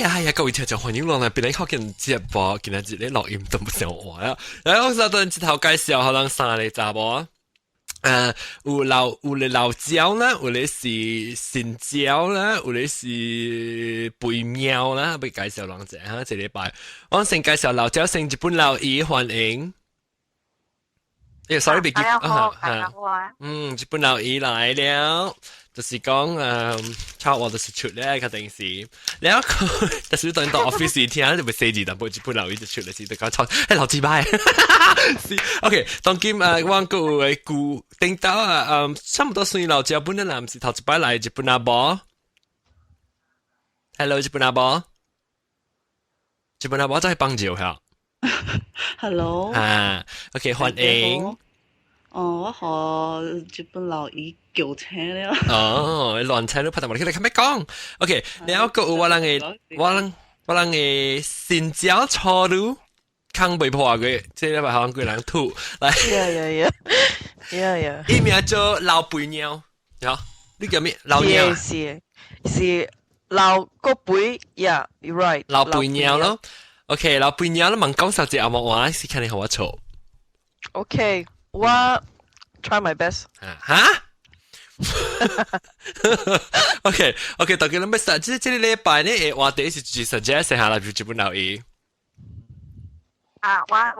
呀哎呀，各位聽眾歡迎落來，別人靠近節目，今日一個錄音都唔想話啊。來，我首等一頭介紹，可能三個查某。有咧老鳥啦，有咧是新椒啦，有咧是肥貓啦，欲介紹人者哈，這禮拜我先介紹老鳥先，日本老姨歡迎。欸，sorry，別記大家好，大家好啊。日本老姨來了，就是講，差我就是出咧個電視，然後就是等到 office 聽，就會寫字，但係日本老姨就出嚟時就講錯，欸，老雞巴，是，OK，當今我個有舊頂到啊，差唔多算老鳥本的啦，毋是頭一擺來日本阿婆，Hello，日本阿婆，日本阿婆在幫手嚇。 Hello，啊，OK，歡迎。哦，我予日本老姨叫醒了。哦，亂請你拍淡薄，你較欲講。OK，然後閣有我人的新椒初女，康袂破過，這禮拜好像幾人吐。來 Yeah. 伊名做老肥貓，喲，你叫咩？老貓？是是老個肥，Yeah，you're right。老肥貓咯。OK，老肥貓，你問講實隻阿莫話，是看你予我錯。 OK，我 try my best。啊哈？OK，大家諗乜事？這個禮拜呢，話題是 suggest 下啦，就日本老姨。啊，我啊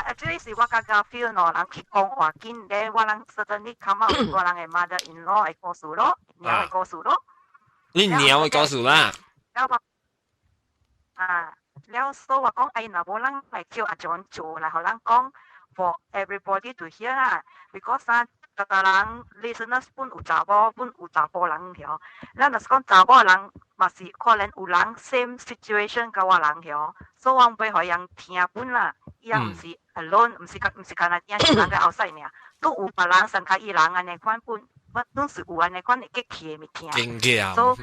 ，actually 是我感覺 feel 喏，人去講話緊咧，我人 suddenly come out 我人的 mother in law 的故事咯，貓的故事咯。你貓的故事啦。了我啊，了所以我講，哎，若無人來叫阿 John 做來，予人講 for everybody to hear 啦，because 啊，逐個人 listeners 本有查某，本有查埔人曉，咱若是講查某人嘛是可能有人 same situation 佮我人曉，所以我欲予𪜶聽本啦，伊也毋是 alone，毋是干焦聽一人個後世爾，都有別人上較伊人按呢款本，我攏是有按呢款會激氣的物件。所以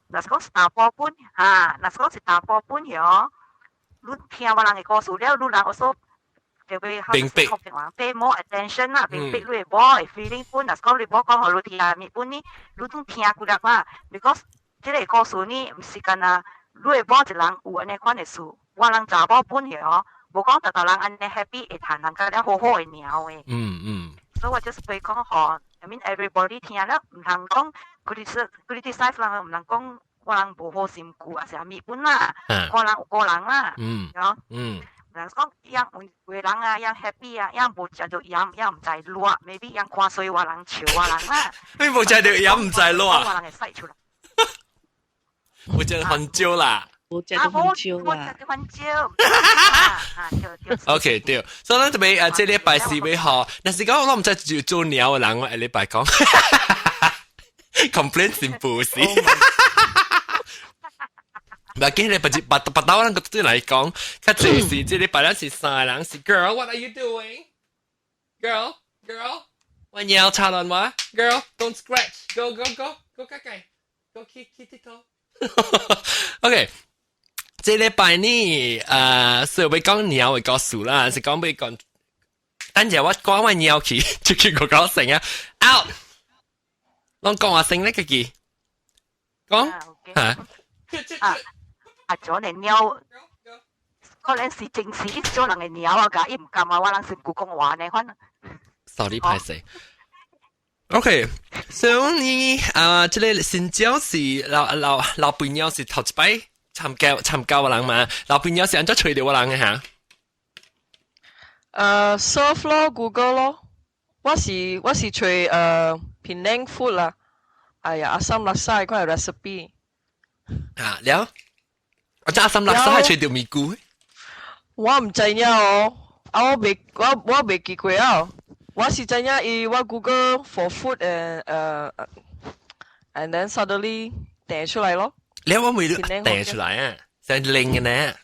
若是講是查埔本，哈，若是講是查埔本曉，你聽我人的故事了，你人有所就會明白 pay more attention 啦，明白你的某的 feeling 本，若是講你某講予你聽物本呢，你攏聽幾粒啊，because 這個故事呢，毋是干焦你的某一人有按呢款的事，我人查某本曉，無講逐逐人按呢 happy 會談人甲了好好的貓的。所以我就是會講予，I mean everybody 聽了，毋通講 criticize 人，毋通講我人無好心肝，抑是啥物本啦，個人有個人啦，喲。人講樣有的人啊，樣 happy 啊，樣無食著鹽，樣毋知熱，maybe 樣看衰我人笑我人啦。你無食著鹽毋知熱？我人會使出來。無食番椒啦。無食著番椒啦。無食著番椒。啊，對對。 OK，對，所以咱這邊啊，這禮拜是欲予，若是講我毋知就做貓的人，我下禮拜講 complain 是不是？唔係，今日別別別到咱個對來講，較濟是這禮拜咱是三個人是 girl，what are you doing？Girl，girl，我貓插亂我，girl，don't scratch，go go go go 較快，go 去去佚佗。OK，這禮拜呢，是欲講貓的故事啦，是講欲講，等陣我趕我貓去出去個搞成啊，out，攏講話聲咧，家己講嚇。啊，阿咗你貓，可能是正是咗人的貓啊，㗎，伊毋甘啊，我人是古講話呢，反。 Sorry，歹勢。OK，所以呢，啊，這個新椒是老肥貓是頭一擺參加我人嘛？老肥貓是按怎揣著我人的嚇？surf 咯，Google 咯，我是揣Penang food 啦，哎呀，asam laksa 款 recipe。啊，了，我這 asam laksa 係揣著咪菇？我毋知影哦，啊我未記過啊。我是知影伊我 Google for food and then suddenly 彈出來咯。了我未彈出來啊，成靚嘅呢。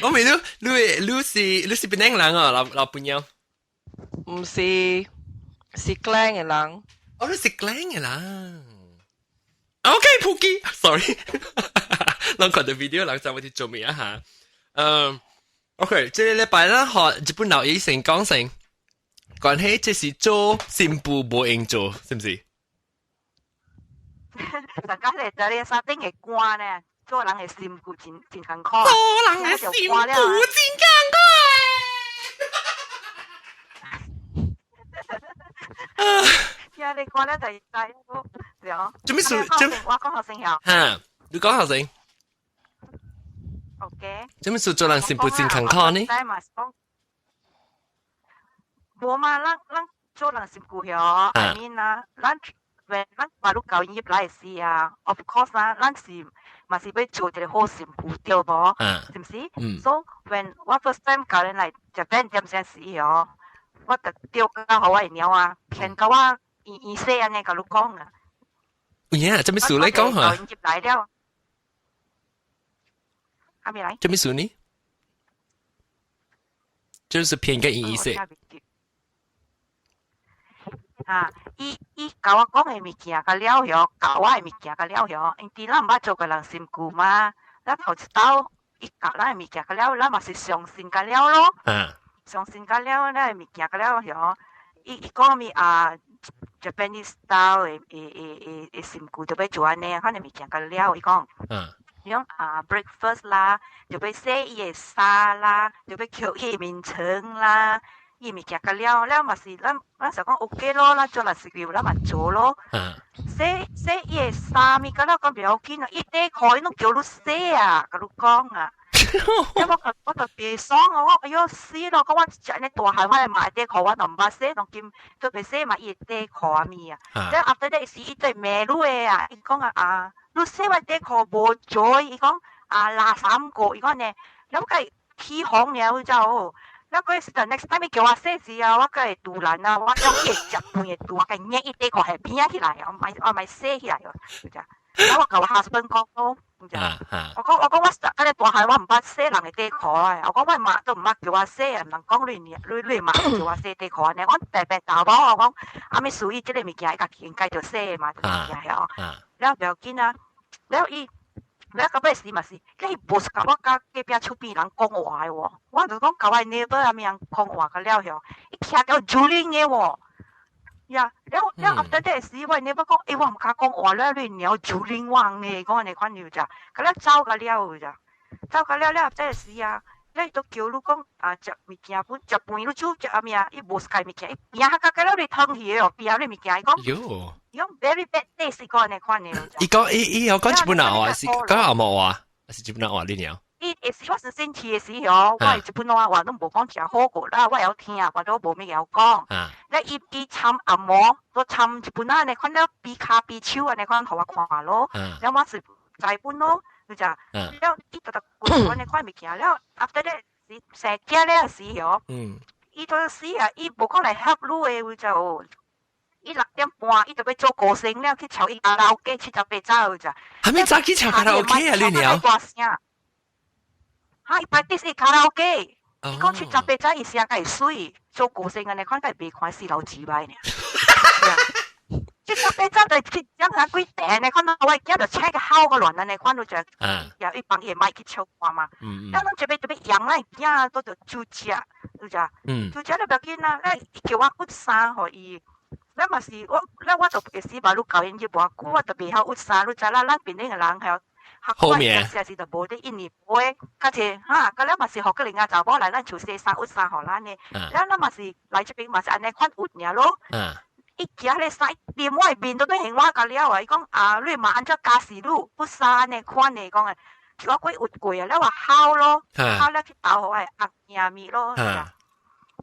我問你，你是檳城人哦，老朋友？毋是，是 Klang 的人。哦，你是 Klang 的人。OK，普基，sorry，咱看著 video，人知我佇做咩啊嚇？嗯，OK，這個禮拜咱學日本老醫生講成，關係這是做新婦無閒做，是毋是？大家咧在你衫頂會寒呢，做人的心骨真真艱苦。做人的心骨真艱苦。聽你講咧就知對。做咩事？做我講學生曉。嚇，你講學生。 OK。做咩事做人心骨真艱苦呢？無嘛，咱咱做人心骨曉，I mean 啊，咱 when 咱話你教業來時啊，of course 啊，咱是嘛是欲做一個好新婦對無？是毋是？So when 我 first time 教人來 Japan 點先時哦，我就丟到予我的貓啊，騙到我圓圓細按呢共你講啊。有影，做咩事你講下？教入來了，阿未來？做咩事呢？就是騙個圓圓細。啊！伊伊共我講的物件甲了曉，教我的物件甲了曉，因為咱毋捌做過人新婦嘛，咱頭一道伊教咱的物件甲了，咱嘛是相信甲了咯。相信甲了，咱的物件甲了曉。伊伊講物啊，Japanese style 的的的的的新婦就欲做按呢，款的物件甲了，伊講。伊講啊，breakfast 啦，就欲洗伊的衫啦，就欲抾伊的眠床啦。伊物件甲了，了嘛是咱咱想講 OK 咯，咱做人是叫咱嘛做咯。洗洗伊的衫物，甲了講袂要緊啊，伊底褲伊攏叫你洗啊，共你講啊。我我特別爽啊！我哎喲死咯！講我食呢大漢，我會買底褲，我都毋捌洗，當今特別洗嘛伊的底褲啊物啊。了 after that 是伊對罵你的啊，伊講啊啊，你洗我底褲無做，伊講啊垃圾個，伊講呢，了我共起哄了之後。那個時陣 next time 叫我洗時啊，我閣會賭爛啊，我用伊食飯的刀，共捏伊底褲下邊起來，我咪我咪洗起來哦，就這樣。然後我共我 husband 講咯，就這樣。我講我講我實個大漢，我毋捌洗人的底褲啊，我講我媽都毋捌叫我洗啊，毋通講你你你媽叫我洗底褲按呢。我特別查某我講，啥物事伊這個物件伊家己應該著洗的嘛，這個物件曉。了不要緊啊，了伊。了到尾時嘛是，伊無是共我佮隔壁厝邊人講話的喎，我就講共我 neighbor 啥物人講話個了曉，伊徛到 juling 的喎，呀，了了 after that 時，我 neighbor 講，欸，我毋敢講話了，你鳥 juling 我呢，講按呢款就咋，佮了走個了咋，走個了了這時啊，了伊都叫你講啊，食物件本食飯你煮食啥物啊，伊無是物件，伊邊較較了你湯去的哦，邊你物件，伊講。伊講 very bad taste 講按呢款的。伊講伊伊有講日本人話，是講紅毛話，還是日本人話你爾？伊會時我是先去的時候，我日本話話攏無講誠好過啦，我會曉聽，我都無物曉講。咧伊伊參紅毛，都參日本仔呢款了比跤比手按呢款，予我看咯。了我是知本咯，就這。了伊特特規按呢款物件，了 after that 是生囝了時候，伊都死啊！伊無講來合你的就。伊6點半，伊就欲做歌星了，去唱伊卡拉 OK 7、8走咋？還沒早去唱卡拉 OK 啊？你娘？大聲！哈，伊排啲是卡拉 OK，伊講7、8走，伊聲較會媠，做歌星按呢款，會袂看死老雞掰呢。7、8走就去講下幾地呢？看到我囝就請個好個亂按呢款，就也伊幫伊麥去唱歌嘛。了，攏這邊這邊養咱囝都就煮食，就這。煮食你不要緊啊，伊叫我翕衫予伊。咱嘛是我，咱我就會時把你教因入偌久，我就袂曉翕衫。你知啦，咱邊頂的人還好面，實是就無得一年杯，較濟哈，佮了嘛是予個另外查某來咱厝洗衫翕衫予咱的，了咱嘛是來這邊嘛是按呢款翕爾咯。伊行咧衫，連我的面都變成我甲了啊！伊講啊，你嘛按怎教示你翕衫按呢款的，講的，叫我過翕過啊，了話好咯，好了去投予我的翁囝物咯，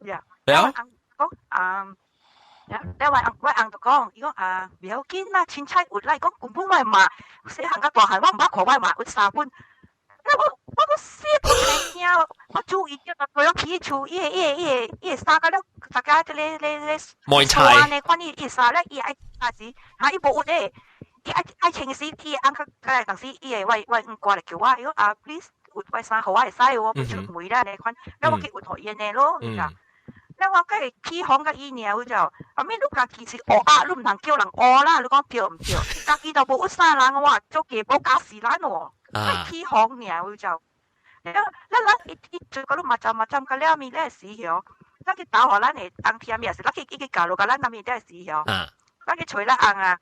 呀，了講啊。了我翁我翁就講，伊講啊，袂要緊啦，凊彩翕啦，伊講根本我媽細漢甲大漢，我毋捌看我媽翕衫本。我我閣死都袂聽，我注意著就對起厝，伊個伊個伊個伊個衫甲了，大家這咧咧咧，梅菜呢款伊伊衫咧，伊愛啥時，哈伊無翕咧，伊愛愛穿時，伊翁較較當時伊個我我翁過來叫我，伊講啊，please 翕我衫，予我會使我欲出門啦，呢款，了我去翕予伊呢咯，了我閣會起哄佮伊爾，就後尾你家己是烏鴨，你毋通叫人烏啦，你講對毋對？家己都無翕衫人哇，做雞母教死咱喎，會起哄爾就，了了咱伊伊做個你嘛針嘛針甲了面了時候，咱去投予咱的翁聽物，也是咱去伊去教落甲咱那面了時候，咱去揣咱翁啊，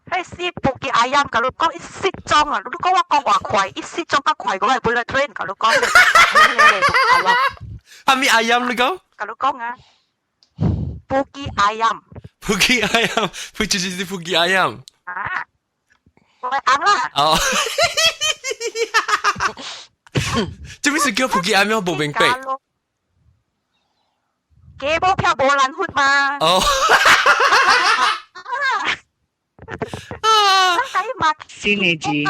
彼死布吉 ayam，共你講伊失蹤啊！你講我講話快，伊失蹤較快過我 bullet train，共你講。係咪 ayam 你講？共你講啊，布吉 ayam。布吉 ayam，布就是布吉 ayam。啊，我翁啦。哦。這邊是叫布吉 ayam，無明白。雞無票無難分嘛。哦。啊！咱嘛，新的字。伊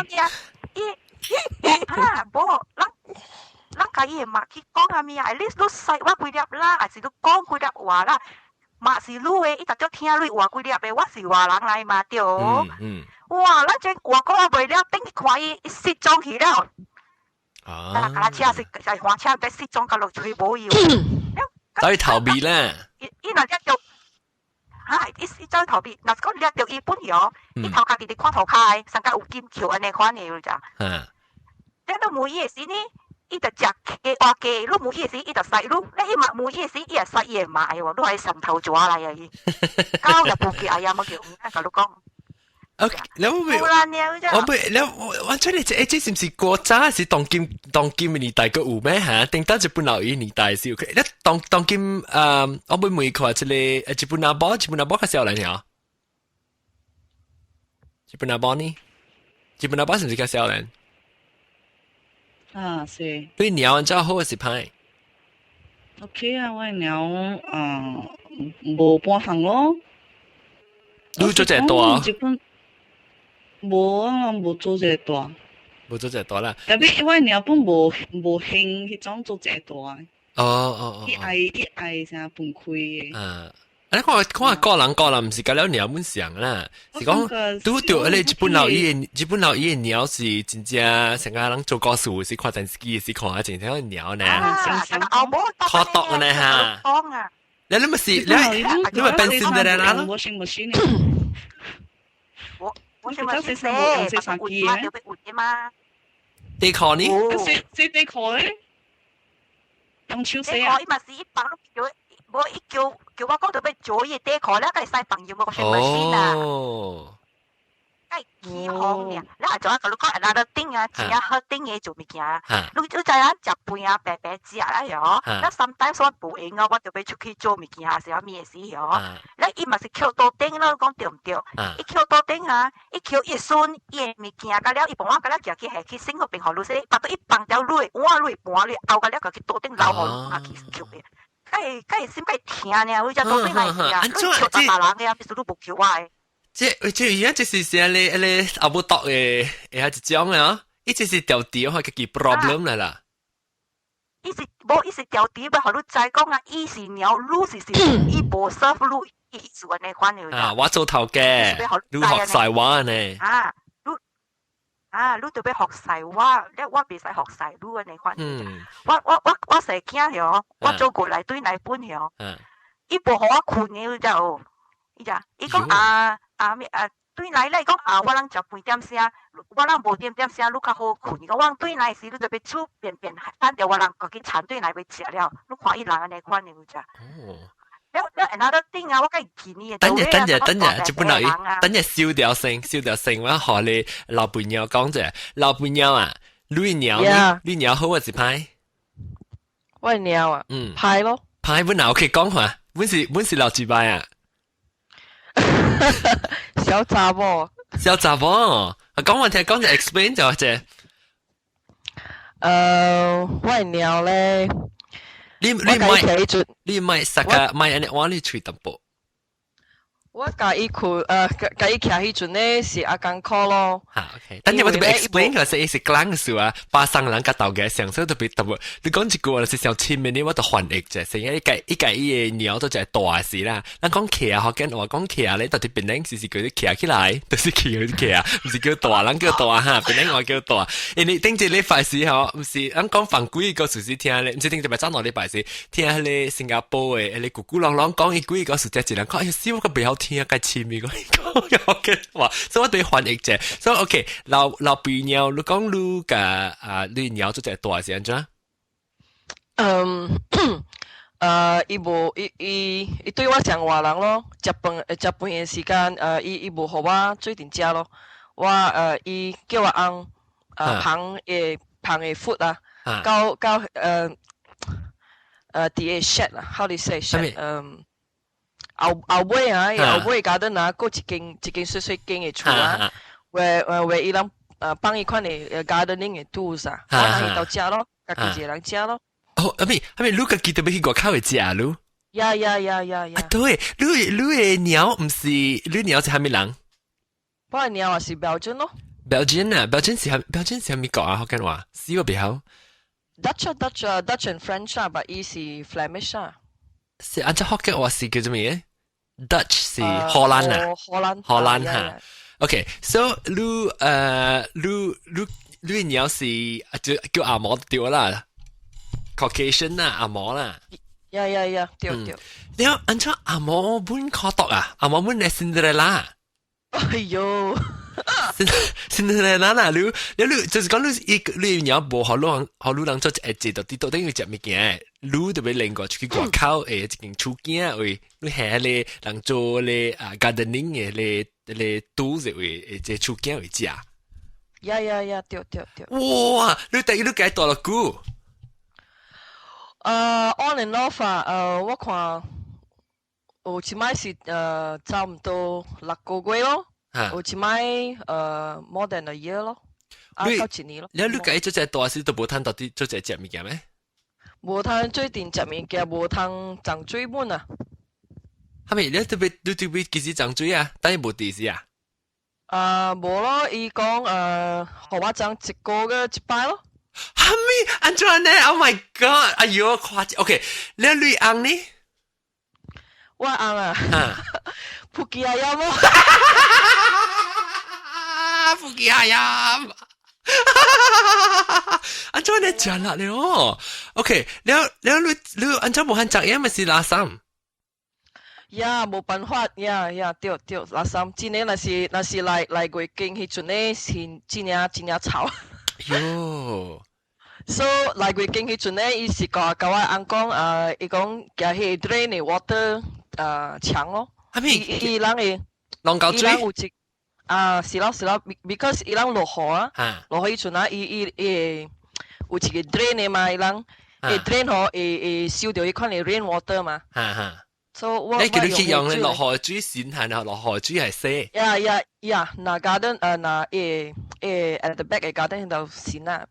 啊，無，咱咱共伊嘛去講啥物啊？at least 你使我幾粒啦，還是你講幾粒話啦？嘛是你的，伊特足聽你話幾粒的，我是外人來嘛對。嗯嗯。哇！咱這話講袂了，等去看伊失蹤去了。啊！啊，車是係換車，但失蹤甲落吹無伊。走去逃避啦。伊伊若掠著。啊！伊伊走逃避，若是講掠著伊本樣，伊頭殼直直看塗跤，上較有金球按呢款的就。嗯。你你問伊的時呢，伊就食雞活雞；你問伊的時，伊就使你。你伊嘛問伊的時，伊會使伊會罵的喎，你係上頭抓來啊伊。狗就布吉 ayam 叫，共你講。 OK，你會我會你我出嚟這是毋是古早是當今當今的年代閣有咩嚇？頂當日本老伊年代是有，你當當今我會問看這個日本阿婆，日本阿婆較少年爾？日本阿婆呢？日本阿婆是毋是較少年？啊，是。對貓按怎好還是歹？OK 啊，我貓啊無半項咯。你做這大？日本無啊，無做這大。無做這大啦。 Tapi 我貓本無無興彼種做這大。哦哦哦。伊愛伊愛啥分開的。啊，你看看個人個人，毋是佮了貓本上啦，是講拄著彼個日本老伊的日本老伊的貓是真正成個人做故事是看電視機是看啊，真正貓呢。可毒呢哈。你你咪是你你咪變辛德勒拉咯？我信我信。我我是咪先寫？換嘛？地殼呢？這地殼咧？用手寫啊？伊嘛是一放叫，無伊叫叫我講就欲做伊底褲咧，會使放用個 machine 啊。哦。該起風爾，你係做啊？佮你講 another thing 啊，真正好頂的做物件。你你知影食飯啊，白白食啦喲。那 sometimes 我無閒啊，我就欲出去做物件，是啥物的時喲。你伊嘛是抾桌頂咯，講對毋對？伊抾桌頂啊，伊抾伊孫伊的物件，佮了伊幫我佮了寄去下去省嗰邊，予你說，巴肚伊放掉你的碗、你的盤、你後佮了佮去桌頂留予你啊去抾的。該該心該疼呢，我只桌頂來啊，你抾大大人的啊，必須你無抾我的。這這而家這是啥咧？咧阿母毒的，會一種啊！伊這是調調，係家己 problem 來啦。伊是無，伊是調調，欲予你知講啊！伊是貓，你是是，伊無 serve 你，伊是按呢款的。啊！我做頭家，你學晒我呢。啊，你啊，你就欲學晒我，你我袂使學晒你按呢款。嗯。我我我我細囝喲，我做過來對來本喲。伊無予我睏的，你知無？伊只，伊講啊。啊咩啊？對來咧講啊，我人食飯點聲，我人無點點聲，你較好睏。伊講我對來時，你就欲煮便便，等著我人家己鏟對來欲食了。你看伊人按呢款的有食。哦。了了，another thing 啊，我共伊見你。等下等下等下，就本來等下燒掉聲，燒掉聲，我學你老伴娘講者，老伴娘啊，你貓呢？你貓好還是歹？我貓啊，嗯，歹咯。歹本來 OK 講話，本是本是老幾擺啊？小查某，小查某，啊，講我聽，講就 explain 就者。我的貓咧，你你莫你莫殺個莫按呢換你喙淡薄。我共伊睏，共伊徛彼陣咧是阿艱苦咯。嚇，OK。等陣我特別 explain 個是是講嘅事啊，巴生人佮頭家上所以特別特別。你講一句話是上親面的，我就翻譯者，成日一計一計伊的貓都就係大事啦。咱講徛福建話講徛咧，到底檳城是是叫做徛起來，就是叫徛，毋是叫大人叫大哈，檳城話叫大。因為頂一禮拜時吼，毋是咱講犯規個事實聽咧，毋是頂一擺早兩禮拜時聽彼个新加坡的，彼个咕咕啷啷講伊幾個事實一人講，哎呀，死我個袂曉聽，該親密個講嘅話，所以我對翻譯者，所以 OK，老老肥貓，你講你共啊，你貓做隻大是按怎？嗯，伊無伊伊伊對我像外人咯，食飯的時間，伊無予我做陣食咯。我伊叫我翁捧伊捧的 food 啊，到佇個 shed 啊，how do you say shed？後尾啊，後尾 garden 啊，閣一間一間細細間的厝啊，where 伊人放伊款的 gardening 的 tools 啊，我人去兜食咯，家己一個人食咯。哦，阿咪阿咪，你家己特別去外口會食你？ Yeah yeah yeah yeah yeah！啊對，你的貓毋是，你貓是啥物人？我的貓也是 Belgian 咯。 Belgian 啊，Belgian 是啥物國啊？福建話，死我袂曉。 Dutch Dutch Dutch and French 啊，but 伊是 Flemish 啊。是按照福建話是叫做咩？Dutch 是荷蘭啊，荷蘭，荷蘭哈。OK，so 你貓是就叫阿毛對啦，Caucasian 啦，阿毛啦。 Yeah yeah yeah，對對。你按照阿毛本可讀啊，阿毛本係辛德勒拉。哎呦！辛德勒拉啦，你就是講你伊貓無予你予你人做一個到底到底要食物件，你就欲另外出去外口的一間厝囝位，你下咧人做咧啊 gardening 的咧咧 tools 位，這厝囝位食。 Yeah yeah yeah，對對對。哇！你第一你計多偌久？On and off 啊，我看有一擺是差毋多6個月咯，有一擺more than a year 咯，啊到一年咯。你計做隻大時都無通到底做隻食物件咩？無通做陣食物件，無通沖水滿啊。係咪你特別你特別幾時沖水啊？等於無佇時啊？啊，無咯，伊講予我沖一個月一擺咯。哈咪按怎呢？Oh my god！哎喲，誇張。OK，你翁呢？我翁啊，puki ayam 咯。 Puki ayam。按怎呢食啦了哦？OK，了了你你按怎無通食嘢咪是垃圾？ Yeah，無辦法，yeah yeah，對對，垃圾，真的若是來月經彼陣咧，是真正真正臭。喲。 So 來月經彼陣咧，伊是共我翁講，伊講舉彼個 drain 的 water 沖咯。哈咪？伊人會，攏夠水。伊人有一啊，是咯是咯，because 伊人落雨啊，落雨彼陣啊，伊會有一個 drain 的嘛，伊人會 drain 予會收著彼款的 rain water 嘛。哈哈。 So 我你叫你去用咧落雨水先係落雨水係洗。 Yeah yeah yeah！那 garden 那會 at the back 的 garden 度先啊。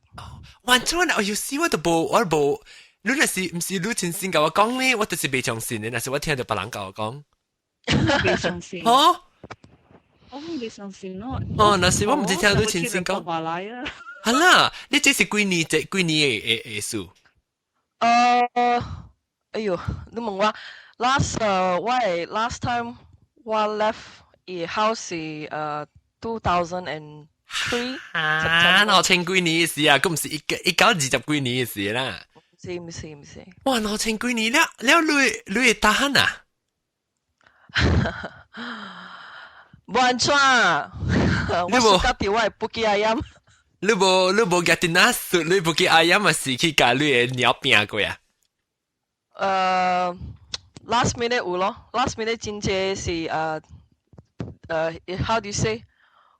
完全我有時我都無我無，你若是毋是你親身共我講呢，我就是袂相信的。若是我聽著別人共我講，袂相信。哦，我袂相信咯。哦，若是我毋是聽你親身講。話來啊。好啦，你這是幾年這幾年的事？哎喲，你問我 last 我的 last time 我 left 伊 house 是2003。啊，2000幾年的事啊，閣毋是一九二十幾年的事啦。是毋是毋是？哇，2000幾年了了，你會 tahan 啊？無按怎，我是家己我會 puki ayam。你無舉電腦術，你 puki ayam 嘛是去共你的貓拚過啊？ Last minute 有咯，last minute 真濟是how do you say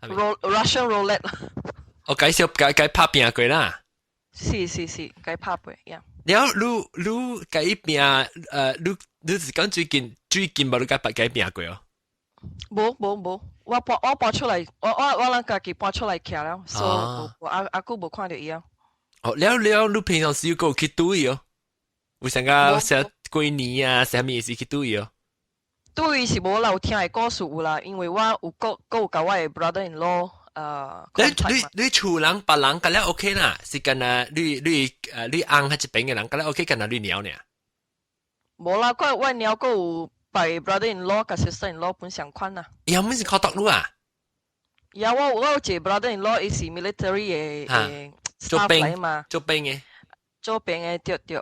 Russian roulette？我介紹共共拍拚過啦。是是是，共拍過呀。了，你共伊拚，你是講最近無你共別共伊拚過哦？無無無，我搬出來，我人家己搬出來徛了，所以我阿久無看著伊啊。哦，了了，你平常時有閣去拄伊哦？有啥個啥過年啊，啥物時去拄伊哦？拄伊是無啦，有聽伊故事有啦，因為我有閣有共我的 brother in law 你厝人別人佮了 OK 啦，是干焦你翁彼一邊的人佮了 OK，干焦你貓爾。無啦，我貓閣有別 brother in law 佮 sister in law 本相款啦。伊毋是靠獨你啊？呀，我有一個 brother in law，伊是 military 的做兵嘛，做兵的，做兵的對對。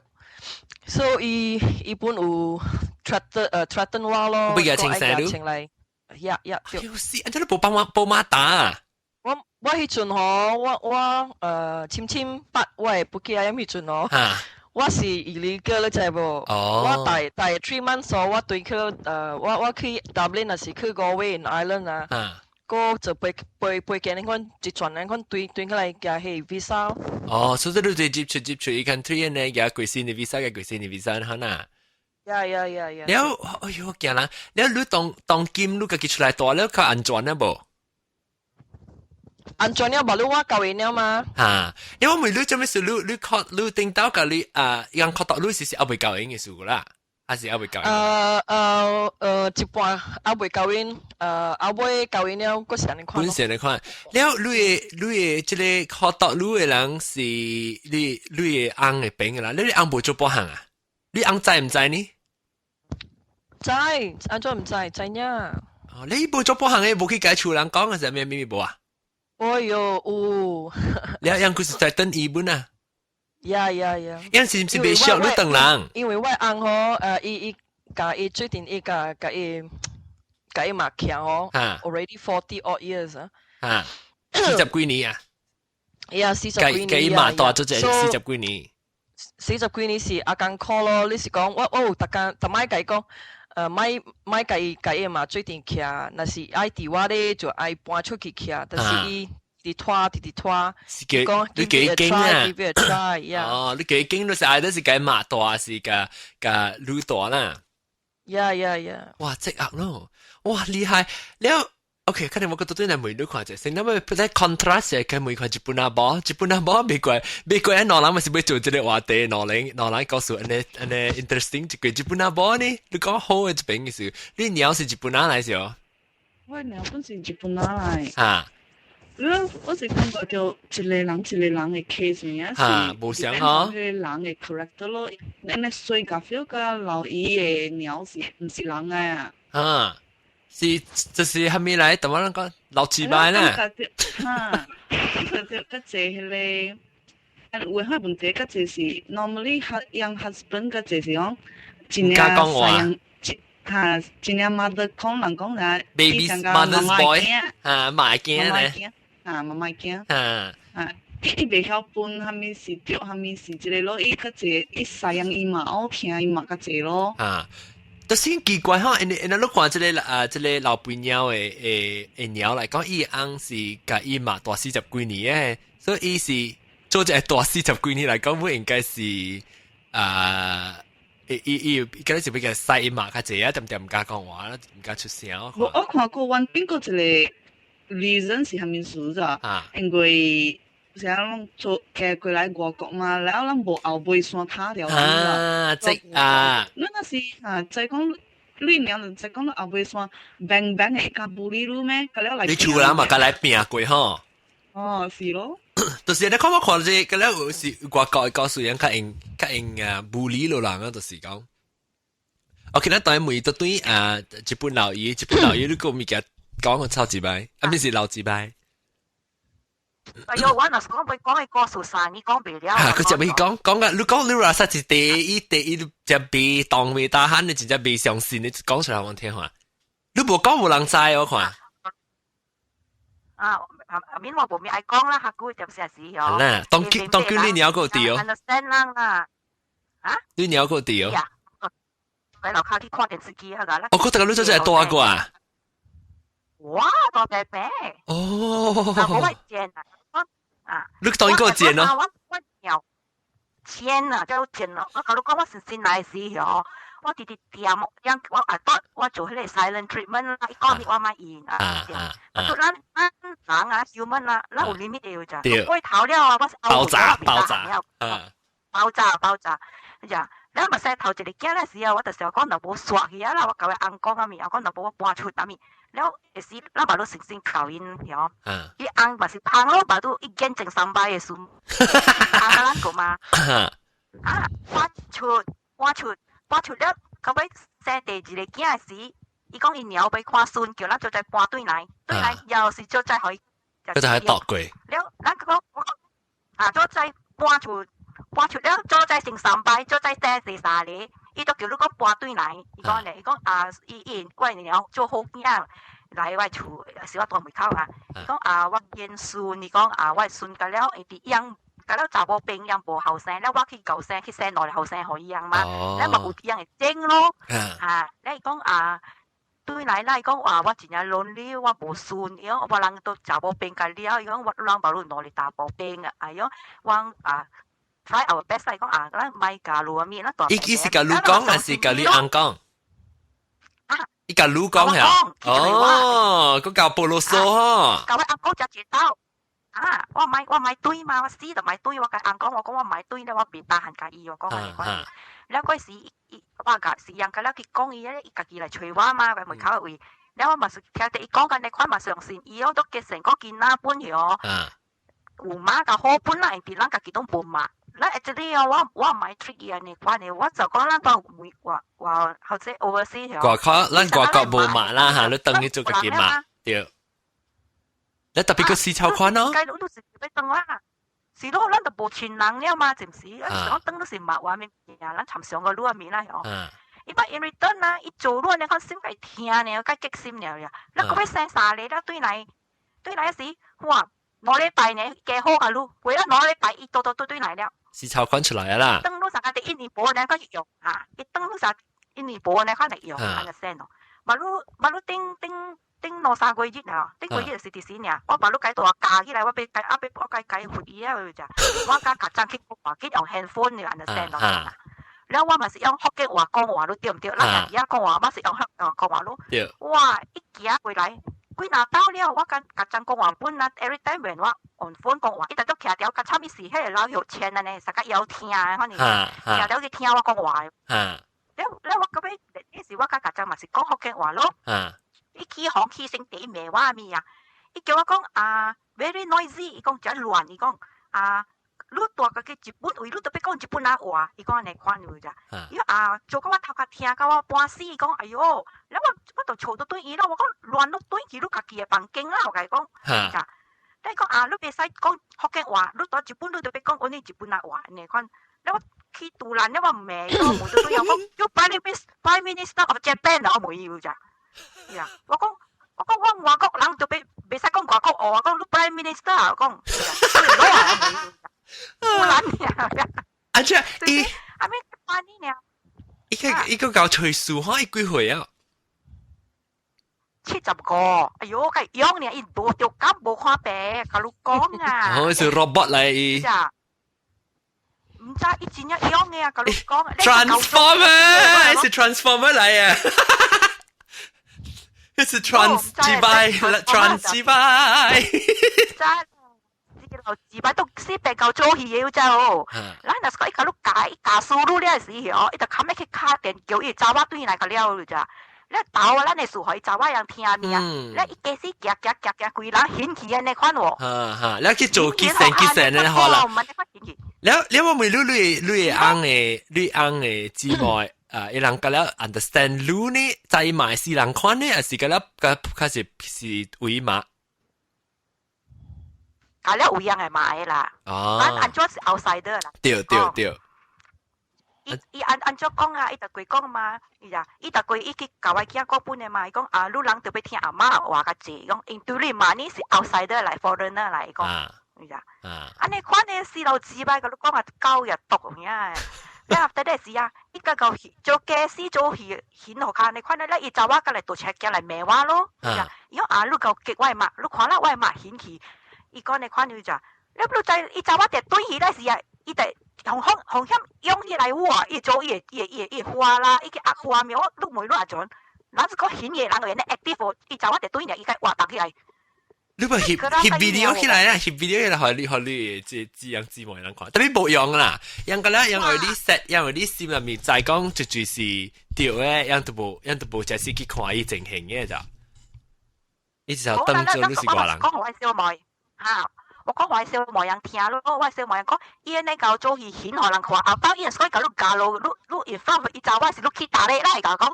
所以伊本有 threaten 我咯，欲共穿衫穿來，yeah yeah 對。有時，按怎你無幫我幫媽打？我彼陣吼，我深深捌我的 puki ayam 彼陣吼，我是 illegal 你知無？哦。我大大 3 months 我對去我去 Dublin 還是去 Galway in Ireland 啊？個就飛飛飛機，你看一轉，你看對對起來加彼 visa。哦，所以你對接觸接觸，伊 country 呢，加幾時的 visa，加幾時的 visa，可能。 Yeah. 了，哎喲，驚人！了，你當當今你家己出來蹛了，較安全了無？安全了無？你我夠閒了嘛？嚇！因為我問你做咩事？你你確你頂到甲你啊，人確到你是是猶未交應嘅事啦，還是猶未交應？一半猶未交應，猶未交應了，閣是按呢款。本身的款，了你的你的這個確到你的人是你你的翁的朋友啦，你的翁無做半項啊？你翁知毋知呢？知，按怎毋知？知影。哦，你無做半項的，無去共厝人講嘅時候，咩咩無啊？哎喲，有。你樣佢是在等伊本啊？ Yeah. 樣是毋是袂熟你等人？因為我翁吼，伊伊共伊最近伊共共伊共伊媽徛吼，already 40 odd years 啊。嚇，四十幾年啊？ Yeah，四十幾年。共伊媽蹛做這四十幾年。四十幾年是阿艱苦咯，你是講我我有逐工逐擺共伊講，莫莫共伊共伊媽做陣徛，若是愛佇我咧就愛搬出去徛，但是伊直拖直直拖，講你幾驚啊？ Give it a try，yeah。哦，你幾驚？你是愛的是共媽蹛，是共共女蹛啦？ Yeah. 哇，這壓咯！哇，厲害！了，OK，可能我覺得對來問你看者，先咱們在 contrast 嘅問看日本阿某，日本阿某袂怪袂怪，兩人嘛是欲做這個話題，兩人兩人告訴按呢按呢 interesting 一個日本阿某呢，你講好嘅一邊嘅事，你娘是日本阿來是哦？我娘本是日本仔來。啊。我我是感覺就一個人一個人的 case 爾，是無相吼。一個人的 character 咯，咱咧衰甲 feel 甲老姨的鳥是毋是人的啊？啊，是這是蝦米來？怎麼人講老七擺呢？哈，感覺著較濟彼個，有的問題較濟是 normally young husband 較濟是講真正講話。哈，真正 mother 講人講啥？Baby mother's boy 啊，媽囝咧。啊，媽媽囝。啊。啊，伊袂曉分啥物是對，啥物是這個咯。伊較濟，伊赡養伊嘛，我聽伊嘛較濟咯。啊，但是奇怪吼，因因你看這個啊，這個老肥貓的的的貓來講，伊翁是共伊媽蹛四十幾年的，所以伊是做一個蹛四十幾年來講，不應該是啊。伊伊伊，敢若是比較細伊媽較濟啊，恬恬毋敢講話，毋敢出聲。我我看過阮邊個一個 reason 是啥物事咋？啊，因為啥攏做嫁過來外國嘛，然後咱無後尾山塔條。啊，這啊，咱若是啊，再講你娘就再講你後尾山 bang bang 會較無理你咩？佮了來。你厝人嘛，佮來拼過吼。哦，是咯。就是你看我看這個了有是外國的故事，較用較用啊無理落人啊，就是講。OK，咱當然每都對啊，日本老爺，日本老爺，你個物件講個超級擺，啊，毋是老幾擺。哎喲，我若是講欲講的故事啥，你講袂了。嚇，佢就欲講講啊！你講你話實是第一第一隻被當未打喊，你真正袂相信，你講出來我聽下。你無講無人知我看。啊，阿免我無咩愛講啦，下久點先是哦。啦，當當叫你鳥個對哦。 Understand 啦啦。啊？你鳥個對哦。喺樓下去看電視機啊個啦。我覺得你做真係大個啊！哇，大伯伯。哦。冇乜見啊，啊。你當個賤咯。我我鳥賤啊，叫賤咯！我共你講，我先先來時哦，我直直掂，我啊我我做彼個 silent treatment 啦，伊講我莫應啊，啊，啊，咱咱人啊，human 啊，咱有 limit 的咋？過頭了啊，我是爆炸爆炸，啊，爆炸爆炸，呀！你嘛生頭一個囝的時候，我就想講若無煞去啊啦，我共伊翁講啊物，我講若無我搬出啊物，了會時咱嘛都誠心教𪜶曉，伊翁嘛是芳咯，嘛都一見鐘三擺的時，翁咱個嘛，啊，搬出搬出搬出了，到尾生第二個囝的時，伊講伊娘欲看孫，叫咱做伙搬轉來，轉來又是做伙予伊，佢就係度過。了，咱講我啊，做伙搬出。搬出了，做伙生三擺，做伙生第三個，伊都叫你講搬轉來。伊講咧，伊講啊，伊伊我娘做好囝來我厝，是我蹛門口啊。伊講啊，我見孫，伊講啊，我孫甲了，伊佇養甲了查某病樣無後生，了我去舊生去生兩个後生予伊樣嘛，了嘛有樣會整咯，嚇，你講啊。對來來講話，我真正 lonely，我無孫，伊講我人都查某病甲了，伊講我人無論兩个查某病啊，哎喲，我啊 try our best 來講啊，咱莫加入面，咱大。伊是共你講，還是共你翁講？伊共你講呀？哦，閣共報囉嗦吼。共我翁講食一道。啊！我莫對嘛，我死就莫對，我共翁講，我講我莫對咧，我袂 tahan 共伊，我講按呢款。了嗰時，伊我共是人共了去講伊咧，伊家己來揣我嘛，門口位。了我嘛是聽著伊講緊呢款嘛相信伊哦，都結成個囡仔本哦。有媽較好本啦，因為咱家己攏無媽。咱 actually 哦，我毋愛 treat 伊按呢款的，我就講咱當外外或者 overseas 外國咱外國無媽啦嚇，你轉去做家己媽對。你特別個絲綢款咯。雞佬都是欲轉啦，是咯，咱就無親人了嘛，是毋是？咱講轉都是媽外面，咱參上個路面啦，吼。伊把 in return 啊，伊做路呢，看心會疼呢，較激心了呀。咱閣欲生三个，咱對來對來時，哇，2禮拜呢，加好共你，過了兩禮拜，伊都都對對來了。絲綢款出來啦。轉路啥個一年半呢，佢用啊，伊轉路啥一年半呢，可能用，understand 咯。嘛你嘛你頂頂。頂兩三個月啊，頂個月就是迪士尼啊，我把你改大加起來，我欲改啊欲我改改回伊啊，就我共家長去講話，去用 handphone 你 understand 咯。然後我嘛是用福建話講話，你對毋對？咱家己仔講話嘛是用福建話講話咯。哇！一行過來，幾若到了，我共家長講話本啊，every time when 我 on phone 講話，伊就都徛條，較慘伊是彼個老有錢按呢，實較枵聽的，反正徛條去聽我講話。了了，我到尾那時我共家長嘛是講福建話咯。伊起哄起聲第罵我物啊！伊叫我講啊，very noisy，伊講真亂，伊講啊，你蹛家己日本位，你特別講日本仔話，伊講按呢款有咋？伊講啊，做到我頭殼疼到我半死，伊講哎喲，了我我就笑到對伊咯，我講亂你轉去你家己的房間啦，我共伊講，咋？你講啊，你袂使講福建話，你蹛日本你特別講阮日本仔話按呢款，了我去杜蘭了我罵伊，我問到對我講，you Prime Minister of Japan 我問伊有咋？呀，我講我外國人就別袂使講外國話，我講你 Prime Minister 我講，我懶呀。啊這伊，阿咩翻呢？伊個伊個搞吹數哈，伊幾歲啊？ 75，哎喲，佢樣呢，伊無著感無看病，共你講啊。哦，是 robot 來。毋知伊真正樣的啊，共你講。 Transformer 是 Transformer 來啊！是 trans 幾擺，trans 幾擺。真，老幾擺都死白夠做戲的真哦。咱若是講伊共你教伊教輸入了時哦，伊就較欲去敲電叫伊查某轉來共了咋。你豆啊，咱的事予伊查某人聽爾，你伊家始行行行行，規人顯去按呢款喎。哈哈，你去做結成結成咧好啦。了了我問你你你翁的你翁的姊妹啊，伊人共了 understand 你呢，在買是人款呢，還是共了較較是是為嘛？共了有樣的買啦。哦。咱按怎是 outsider 啦。對對對。伊伊按按怎講啊？伊就規講嘛，伊啊，伊就規伊去教我囝講本的嘛。伊講啊，你人特別聽阿媽話較濟，講因對你嘛，你是 outsider 來，foreigner 來講，伊啊，按呢款的死老子擺，共你講啊，狗也毒有影。了後底時啊，伊個個做家私做戲顯予較你看咧，伊查某過來倒車行來罵我咯。伊講啊，你夠激我的目，你看啦我的目顯去。伊講你看你就，你不知伊查某佇對戲咧時啊，伊佇紅紅紅險湧起來哇！伊做伊會伊會伊會伊會花啦，伊去壓花苗，你問你阿陣，咱是講顯嘅人會呢 active，伊查某佇對呢，伊該活動起來。你咪翕翕 video 起來啦，翕 video 起來，予你予你這這樣姊妹人看，特別無用啦，因個咧，因為你 set，因為你心內面知講絕對是對的，樣都無，樣都無，就是去看伊情形的咋。伊就當做你是外人。講我小妹，嚇！我講我小妹人聽咯，我小妹人講，伊呢夠做戲顯予人看，後擺伊所以共你教路，你你 in front 伊查某是你去打咧，來共講。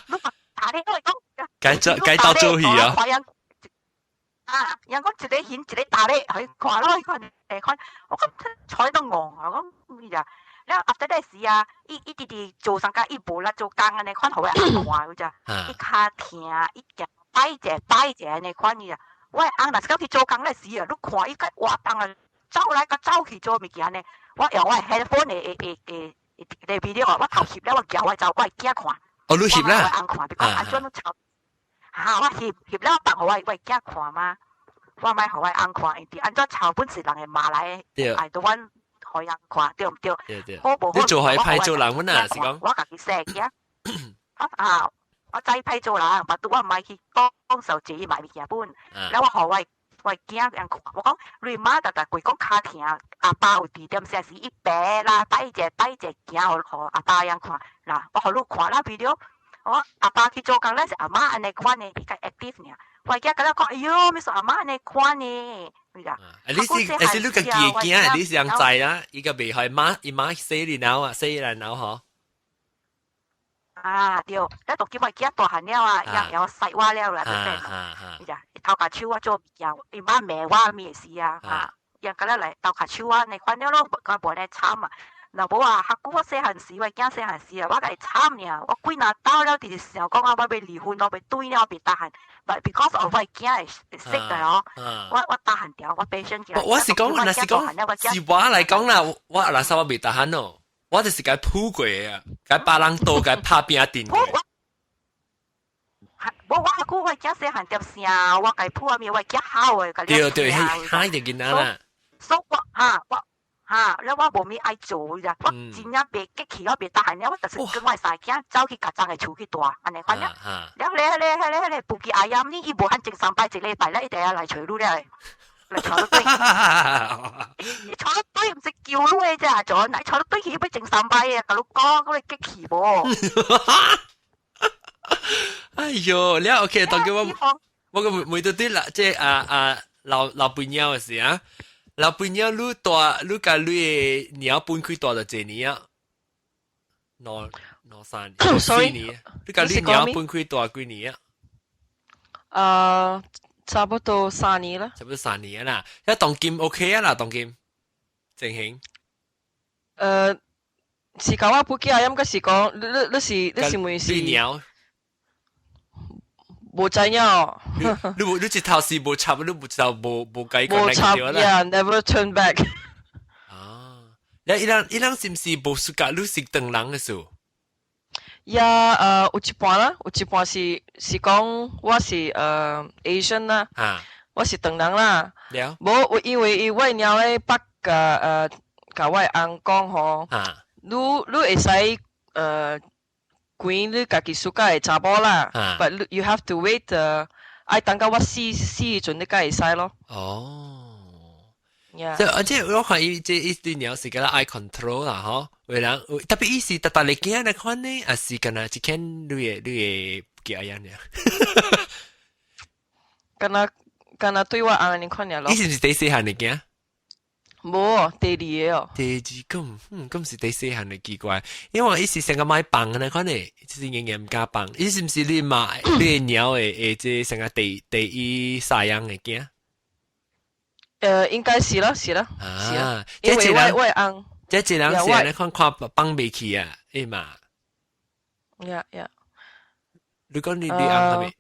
你打咧，我講。該做該到做戲啊！啊！人講一個顯一個打咧，去看咯，看看，我講睬都戇，我講你咋？了後底時啊，伊伊直直做上甲伊無力做工按呢款，予人看有咋？伊跤疼，伊行擺者擺者按呢款伊啊，我翁若是講去做工咧時啊，你看伊個活動啊，走來佮走去做物件呢。我用我 headphone 的的的的 video 我頭翕了，我叫我走我囝看。哦，你翕啦？我翁看，比講按怎攏吵。哈，我翕翕了放予我囝看嘛。我莫予我翁看，因為按怎吵本是人的媽來的，愛都阮予人看，對毋對？對對。好無好？你做係歹做人阮啊，是講？我家己生囝。啊！我知歹做人，但拄我毋愛去講受錢買物件本，了我予我囝人看，我講你媽逐逐規講跤疼，阿爸有佇點啥時伊白啦，帶一個帶一個囝予阿爸樣看，嗱，我予你看啦 video，我阿爸去做工咧是阿媽按呢款的，比較 active 爾。我囝甲我講，哎喲，咩說阿媽按呢款呢？你知？啊，你是還是你家己的囝，你是人知啦？伊個袂害媽，伊媽洗你腦啊，洗你腦嗬。啊對，咱當今我囝大漢了啊，也會使我了啦，對不對？你知？頭殼手我做物件，伊媽罵我咩事啊？啊，伊甲咱來頭殼手我，你看了咯，我無咧慘啊！若無啊，較久我細漢時，我囝細漢時啊，我共伊慘爾，我幾若到了，直直想講啊，我欲離婚，我欲轉了，袂 tahan。But because of 我囝會識的哦，我 tahan 掉，我 patient 我是講，若是講，是我來講啦，我若是我袂 tahan 咯。我就是共撲過啊，共別人刀共拍拼陣過。無我較久我囝細漢點聲，我共撲啊面，我囝好的。對對，彼個囡仔啦。所以我哈我哈，了我無物愛做咋，我真正袂激氣，我袂 tahan 了，我就是跟我三囝走去共髒的厝去住，按呢款了。了咧咧咧咧咧，不記阿爺，你伊無按前三擺一禮拜了，伊就要來揣你了。來揣你對，你揣你對毋是求你的啫，做來揣你對去欲前三擺的，共你講，你激氣無？哎喲，了 OK，當叫我我個每對對啦，即啊啊老老輩鳥的時啊，老輩鳥你大你共你的鳥分開蹛著幾年啊？兩兩三年、四年，你共你鳥分開蹛幾年啊？啊，差不多三年啦。差不多三年啦，一當今 OK 啊啦，當今情形。是講我不記啊，應該是講你你你是問是？鳥。無知影。你無你一頭是無插，你無就無無解無插，Yeah，never turn back。啊，你伊人伊人是毋是無 suka 你是唐人的數？呀，有一半啦，有一半是講我是Asian 啦，我是唐人啦。了。無，我因為伊我娘咧捌共共我翁講吼，你會使揀你家己 suka 的查某啦，but you have to wait 愛等到我死死時陣你才會使咯。哦。即而且我看伊這伊對鳥是敢若愛 control 啦，吼，為人特別伊是逐逐日囝來看呢，還是敢若一間你的叫樣爾？敢若敢若對我翁呢款爾咯。伊是毋是第細漢的囝？無，第二個哦。第二個，嗯，咁是第細漢的奇怪，因為伊是成個買放的那款的，就是硬硬毋敢放。伊是毋是你媽你的鳥的的這成個第一赡養的囝？應該是啦，是啦，是啦，因為我翁，這一人是按呢款看放袂去啊，伊嘛。 Yeah. 你講你翁係咪？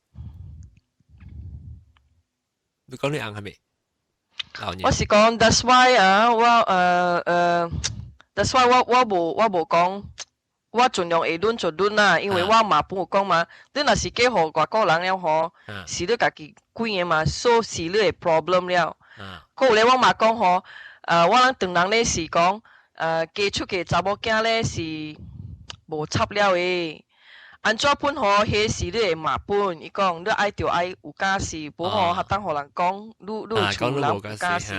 你講你翁係咪？我是講，that's why 啊，我that's why 我無講，我盡量會忍就忍啦，因為我媽本有講嘛，你若是嫁予外國人了吼，是你家己揀的嘛，所以是你的 problem 了。閣有咧，我媽講吼，我人唐人咧是講，嫁出去查某囝咧是無插了的。按怎本吼，彼是你的媽本，伊講你愛著愛有家室，無吼較當予人講，你厝人有家室。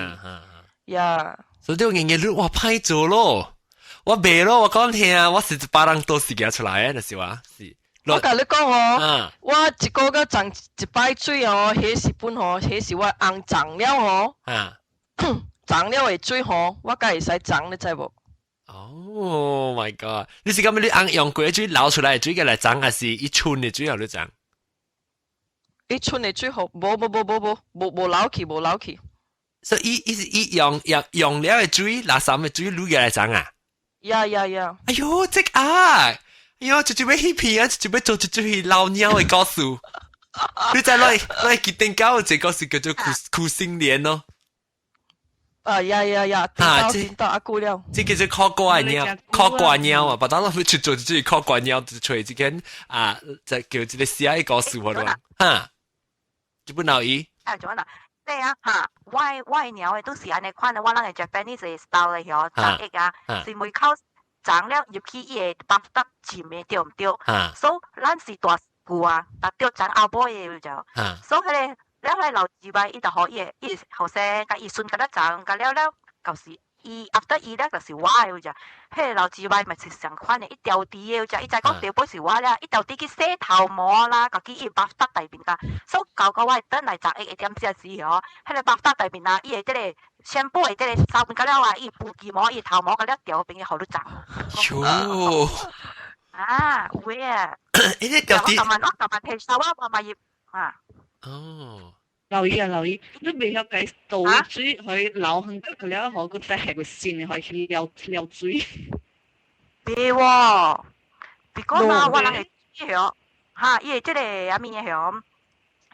呀。所以你硬硬你哇歹做咯，我袂咯，我講聽，我是一百人都是寄出來的，就是話是。我共你講吼，我一個月沖一擺水哦，彼是本吼，彼是我翁沖了吼，沖了的水吼，我才會使沖，你知無？ Oh my god！你是感覺你翁用過的水流出來的水過來沖，還是伊沖的水予你沖？伊沖的水予，無無無無無無無流去，無流去。所以伊伊是伊用了的水，垃圾的水，你來沖啊？ Yeah. 哎喲，這啊！哎喲，就就欲彼片啊，就欲做就就去老鳥的故事。你再來來決定搞這個是叫做苦苦心蓮咯。啊呀呀呀！啊，這到阿姑了。這叫做靠掛鳥，靠掛鳥啊！把當咱去做就是靠掛鳥，就揣這間啊，就叫這個寫一個事我咯。哈，這本留意。啊，做啊？對啊，哈，我的貓的都是按呢款的，我人的 Japanese style 的嗬，長翼啊，是門口長了入去伊會 bathtub 浸的對毋對？所以咱是大舊啊，但著長後尾的就，所以彼个了來老之外，伊就予伊的伊後生共伊孫共咧長，共了了，就是伊 after 伊了就是我的就，彼个老之外嘛是相款的，伊調佇的就，伊知講調尾是我了，伊調佇去洗頭毛啦，家己伊 bathtub 內面甲，所以到到我轉來11點這時吼，彼个 bathtub 內面啊，伊的這个 shampoo 的這个掃面甲了啊，伊布機毛、伊頭毛甲了調邊去予你髒。喲！啊，有啊！伊個調佇，我琴晚我琴晚提手我嘛入啊。哦。留意啊留意，你袂曉計倒水去流痕個了後，佮再下個線可以去撩撩水。袂喎，別講啊，我人會曉，哈，伊的這個啥物的曉，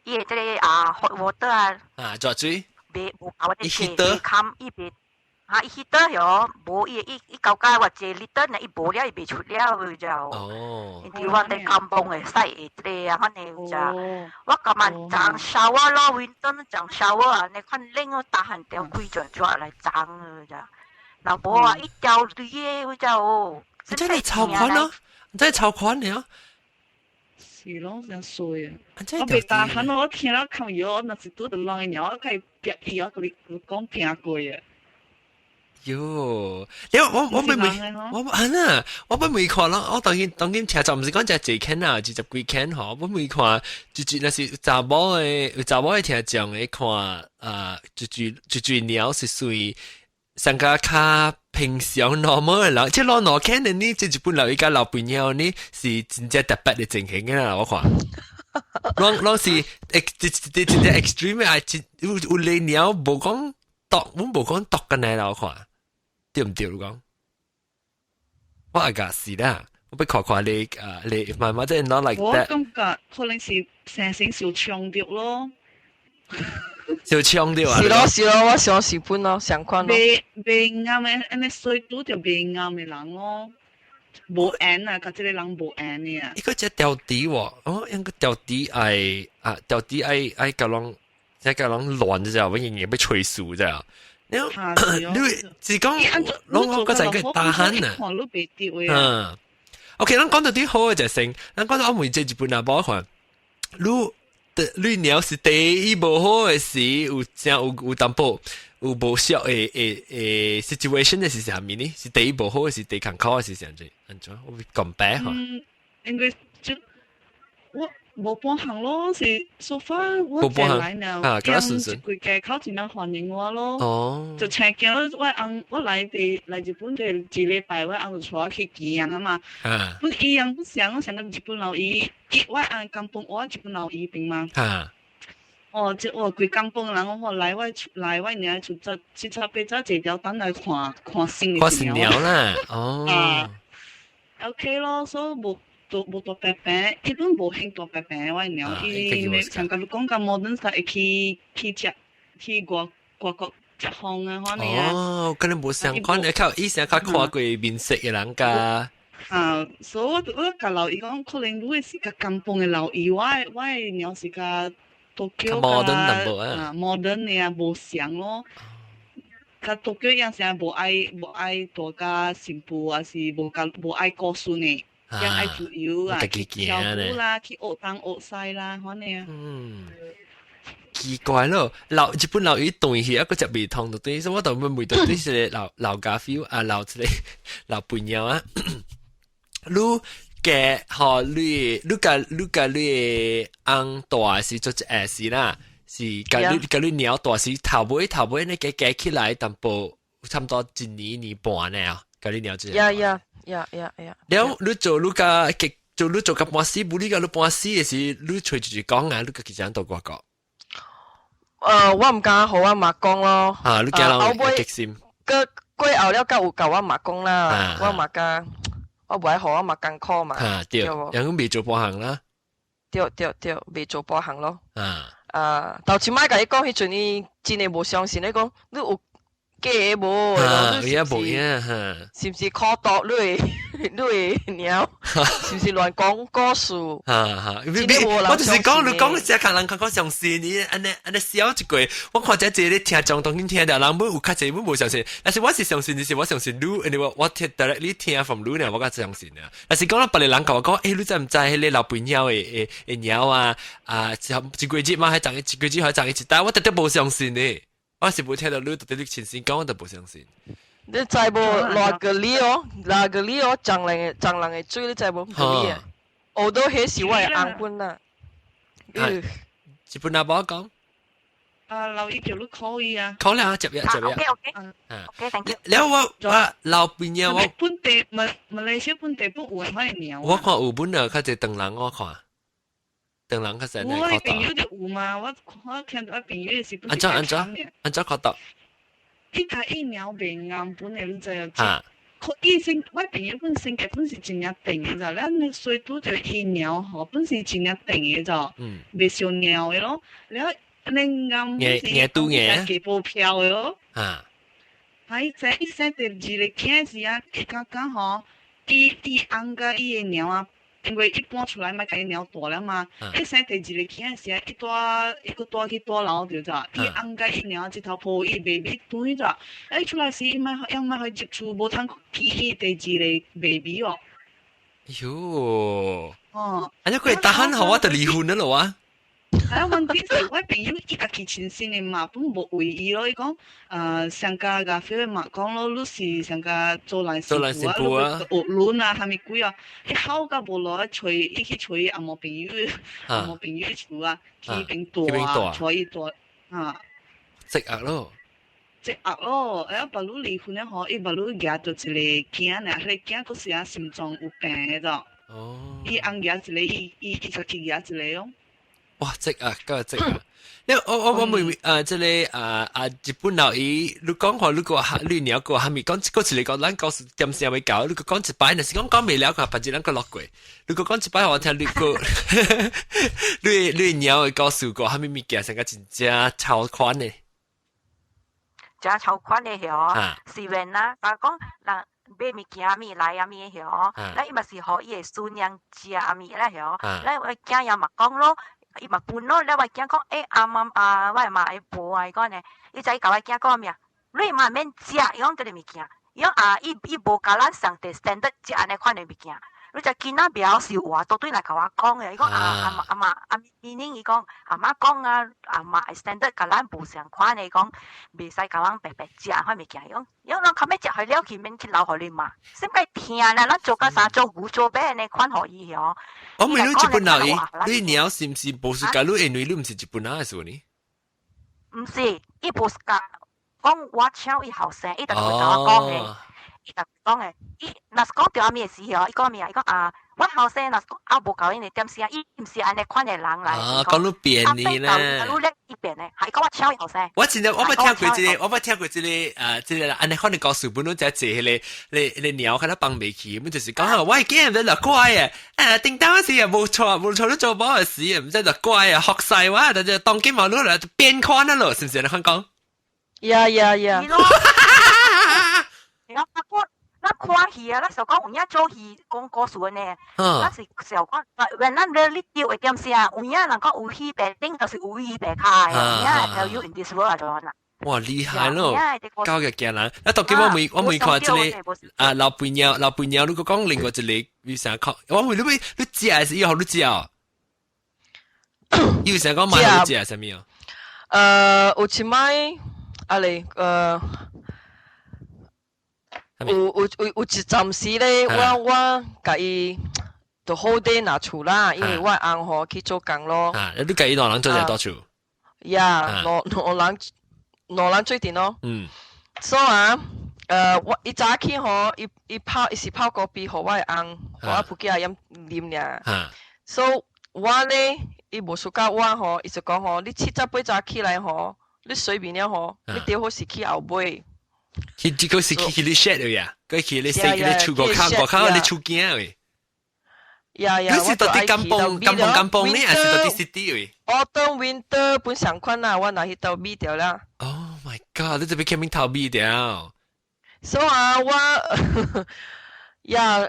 伊的這個啊 hot water 啊。啊，熱水。袂無夠的濟，袂堪伊袂。哈，伊 heater 曉，無伊伊伊交界偌濟 liter 呢，伊無了伊袂出了就。哦。因為我佇 kampung 的使會這個啊，反正就，我今晚沖 shower 咯，winter 沖 shower 啊，你看冷哦，大漢條開轉轉來沖啊，就。若無啊，一條水的就。真係超款咯，真係超款了。是咯，真衰啊！我袂大漢，我聽了看藥，若是拄著人的鳥，我開煏伊，我共你講聽過啊。喲，因為我我未未我啊，我未看咯，我當然當然聽就毋是講只一間啊，20幾間吼，我未看，就若是查某的查某的聽眾會看啊，就就就就鳥是屬於上較較平常 normal 的人，這老兩間的呢，這日本老一家老朋友呢，是真正特別的情形嘅啦，我看。攏攏是這這真正 extreme 啊，有有類鳥無講毒，阮無講毒嘅呢啦，我看。對毋對？你講，我阿個是啦，我欲看看你啊，你媽媽真係 not like 我 that。感覺可能是成成受衝著咯。受衝著啊！是咯是咯，我想是本咯，相款咯。袂袂𠕪的，按呢歲拄著袂𠕪的人咯，無緣啊，佮這个人無緣的啊。伊個只調底喎，哦，應該調底愛啊，調底愛愛共人，即共人亂啫，我仍然欲吹數啫。你你是講，攏我嗰陣個大漢啊。嗯，OK，咱講到啲好嘅就成，咱講到我每隻日本阿寶看，你你鳥是第一無好嘅時，有真有有淡薄有無熟的的的 situation 的是啥物呢？是第一無好嘅是第艱苦嘅是啥子？按怎？我會 compare 吼。嗯，應該就我無半項咯，是 so far 我進來了，啊，順順。規家口真正歡迎我咯。哦。就請見我翁，我來佇來日本第一禮拜，我翁就帶我去機場啊嘛。啊。本伊樣不想，我想到日本老姨，我翁江本我日本老姨邊嘛。啊。哦，這哦規江本人我來我來我爾出這七早八早坐條等來看看新看新娘啦，哦。啊。OK 咯，所以無。都無大白病，基本無興大白病，我爾，伊上甲你講甲 modern 會去去食去外外國食風啊，反正啊。哦，可能無相關，你較以前較看過面色的人家。啊，所以我我共老姨講，可能你是較 kampung 的老姨，我的我的娘是較 Tokyo modern 淡薄啊，modern 的啊，無相咯。較 Tokyo 樣成無愛無愛大家新婦，還是無較無愛顧孫的。樣愛自由啊，跳舞啦，去學東學西啦，反正啊。嗯，奇怪咯，老日本老魚斷去，一個食袂通就對，所以我就會問到對是老老家 feel 啊，老一個老朋友啊，你嘅吼你你共你共你翁大時做一下時啦，是共你共你娘大時頭尾頭尾你加加起來淡薄差不多一年一年半呢啊，共你娘這。 Yeah。了，你做你共做你做甲半死，無你共你半死的時，你揣就是講啊，你家己怎到外國？我毋敢予我媽講咯。啊，你驚人會激心？過過後了，才有共我媽講啦。我媽講，我無愛予我媽艱苦嘛。啊，對，人講未做半項啦。對對對，袂做半項咯。啊！啊，頭一擺共伊講彼陣，伊真的無相信，你講你有假的無？啊，有無影哈？是毋是苦毒你的貓？是毋是亂講故事？哈哈，我就是講你講，只看人較較相信你，按呢按呢笑一句，我看這這個聽眾當然聽到人本有較濟本無相信，但是我是相信，就是我相信你，因為我聽 directly 聽 from 你呢，我較相信啊。但是講到別個人共我講，欸，你知毋知彼個老肥貓的的貓啊？啊，一個月嘛，還長一個月還長一但我絕對無相信的。我是無聽到你，特別你親身講，我都無相信。你知無？偌個理哦，偌個理哦，蟑螂的水你知無？個理啊，學到彼是我的翁本啦。日本阿寶講。啊，留意叫你 call 伊啊。 call 了，接一接一。 OK OK。OK，thank you。了我老朋友我。本地馬來西亞本地不有彼個貓。我看有本啊，較濟唐人我看。唐人較濟。我朋友就有嘛，我聽到我朋友是。按怎按怎按怎看到？伊較伊貓袂硬本的，你知影？伊性我朋友本性格本是真正定的，咋？咱所以拄著伊貓吼，本是真正定的咋？袂傷貓的咯。了，恁硬硬硬拄硬，加無票的咯。啊！伊生伊生第二個囝時啊，伊剛剛吼，伊翁佮伊的貓啊。因為伊搬出來嘛，共伊貓大了嘛。伊生第二個囝時啊，伊蹛伊閣蹛去蹛樓著咋？伊翁佮伊貓這頭抱伊 baby 轉咋？伊出來時，伊莫伊莫去入厝，無通見伊第二個 baby 哦。喲！哦，按呢佢打鼾好，我就離婚了咯啊！啊，問題是我朋友伊家己親身的嘛，本無為意咯。伊講，上家咖啡嘛講咯，你是上家做人做人媳婦啊，學輪啊，蝦米鬼啊？伊好甲無落揣，伊去揣阿毛朋友，阿毛朋友厝啊，去邊住啊，揣伊住啊。積壓咯，積壓咯，哎，別你離婚了吼，伊別你舉著一個囝呢，彼個囝閣是啊心臟有病的咋？哦。伊翁舉一個，伊家己舉一個哦。哇！積啊，夠積啊！你我問啊，這個啊啊日本老伊，你講話你個你鳥個蝦米講，嗰次你講咱講是點聲未搞，你講一擺，若是講講袂了，個別日咱閣落過。如果講一擺，我聽你個你鳥的故事過蝦米物件，成個真正超款的。真超款的曉，是緣啦，啊講人買物件物來啊物曉，咱伊嘛是予伊的孫娘食物啦曉，咱我囝也嘛講咯。伊嘛分咯，了我囝講，欸，阿媽啊，我媽會無啊，伊講呢，伊知共我囝講咩？你嘛免食，伊講這个物件，伊講啊，伊無共咱上帝 standard 食按呢款的物件。你只囡仔表示話都對來共我講的，伊講啊阿媽阿媽阿咪玲，伊講阿媽講啊，阿媽 standard 共咱無相款的，伊講袂使共阮白白食款物件，伊講伊講咱較尾食予了去，免去留予你嘛。啥物疼咧？咱做甲啥做牛做馬按呢款予伊哦。我問你日本老伊，你鳥是毋是無是甲你因為你毋是日本人的是呢？毋是，伊無是甲講我請伊後生，伊就會共我講的。伊就講的，伊若是講著阿物的時候，伊講咩啊？伊講啊，我後生若是講啊無夠𪜶的點聲，伊毋是按呢款的人來。啊，講你變你咧。你叻伊變的，係講我請伊後生。我真正我捌聽過這個，我捌聽過這個啊，這個按呢款的故事，本來在坐彼個彼個鳥，看他放袂去，本就是講我驚唔知就乖啊，啊，叮當時也無錯，無錯你做某的事，毋知就乖啊，學曬我，但是當今嘛，你來變款了咯，是毋是？你看講？ Yeah yeah yeah！我咱看戲啊，咱想講有影做戲講故事呢，咱是想講，原咱你對會點聲，有影人講有戲白頂，就是有戲白跤的，有影 tell you in this world 就啦。哇，厲害咯！教育驚人。啊，當今我問看這個啊，老肥貓老肥貓，如果講另外一個，你啥看？我問你你食還是以後你食哦？伊有啥講買你食啥物哦？有一擺啊咧，有一暫時咧，我共伊就好啲若厝啦，因為我翁吼去做工咯。啊，你共伊兩人做佇佗厝？ Yeah，兩兩人做陣咯。所以啊，我伊早起吼，伊是泡咖啡予我的翁，予我噗仔飲啉爾。所以我咧，伊無 suka 我吼，伊就講吼，你七早八早起來吼，你隨便了吼，你最好是去後尾。去這個是去你 shed 呀，佢去你洗你厝外口外口你厝囝喂。Yeah yeah！你是佇 kampung kampung kampung 呢，還是佇 city 位？Autumn winter 本上款啊，我若去到美掉啦。 Oh my god！你這邊 camping 頭美掉。所以啊，我 yeah，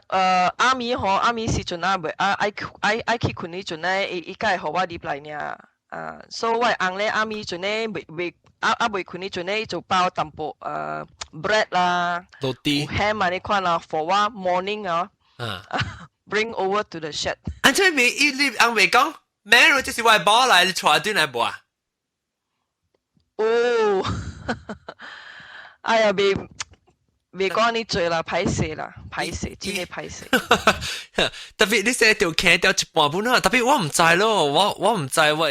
暗暝吼，暗暝時陣啊，袂啊愛愛愛去睏彼陣咧，伊伊才會予我入來爾。啊，所以我的翁咧暗暝陣咧未未啊啊未睏彼陣咧，伊就包淡薄bread 啦，roti ham 啊，你看啦，for 我 morning 啊。Bring over to the shed。啊，這未伊你翁未講，咩？這是我的某來，你帶轉來無啊？哦，哎呀，未未講你做啦，歹勢啦，歹勢，真係歹勢。特別你寫條坑掉一半本啊，特別我毋知咯，我毋知我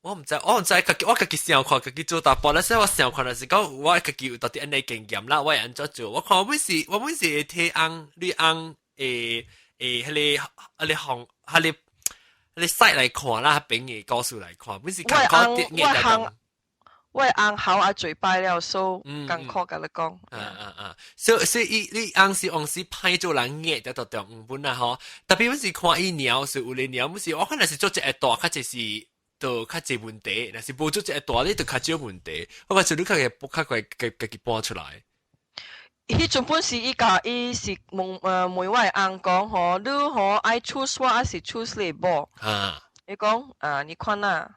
我毋知，我毋知，家己我家己想看，家己做淡薄，但是我想看就是講我家己有到底按呢經驗啦，我會按怎做？我看我本是會提翁你翁會會彼個彼個行彼個彼個 site 來看啦，邊嘅故事來看，本是我翁我翁好啊，嘴擺了，所以艱苦共你講。啊啊啊！所以伊你翁是翁是歹做人嘅，得到中本啊吼。特別阮是看伊鳥是有咧鳥，本是我可能是做一個大，較濟是就較濟問題，若是無做一個大，你就較少問題。我講就你較個較快家家己搬出來。彼陣本是伊共伊是問問我的翁講吼，你吼愛 choose 我，還是 choose 你某？啊！伊講啊，你看啊。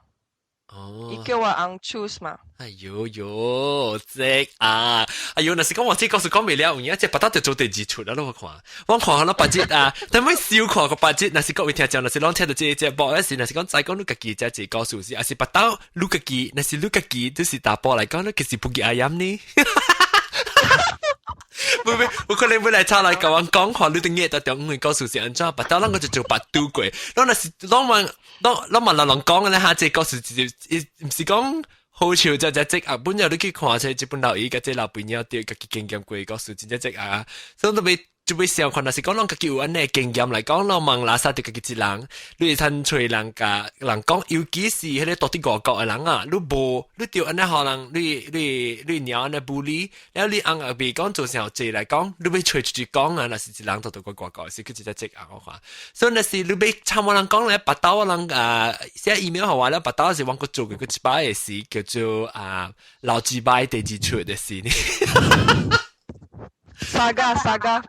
哦，伊叫我翁 choose 嘛。哎喲喲，這啊，哎喲，若是講我這故事講袂了，有影這腹肚就做第二出啦，我看，我看了別節啊，但欲小看個別節，若是各位聽眾，若是攏聽著這個節目，抑是若是講再講你家己這一個故事是，抑是腹肚你家己，若是你家己，就是查埔來講，你其實不記阿音呢。不不，有可能欲來吵來共阮講看，你頂日到中午故事是按怎？腹肚咱個就做腹肚過，攏若是攏問攏攏問人人講咧哈，這個故事就毋是講好笑，就就這啊，本來你去看這這本老伊佮這老朋友對家己經驗過故事，真正這啊，所以都欲就欲想看，若是講攏家己有按呢經驗來講，攏問垃圾著家己一人，你會通揣人共人講，尤其是彼個住佇外國的人啊，你無你著按呢予人，你你你鳥按呢 bully，了你翁也袂講做啥濟來講，你欲揣出去講啊，若是一人住佇外國，是去一隻這啊，我看。所以若是你欲參我人講咧，腹肚我人啊寫 email 予我咧，腹肚是阮閣做過一擺的事，叫做啊老雞掰第二出的事呢。 Saga saga。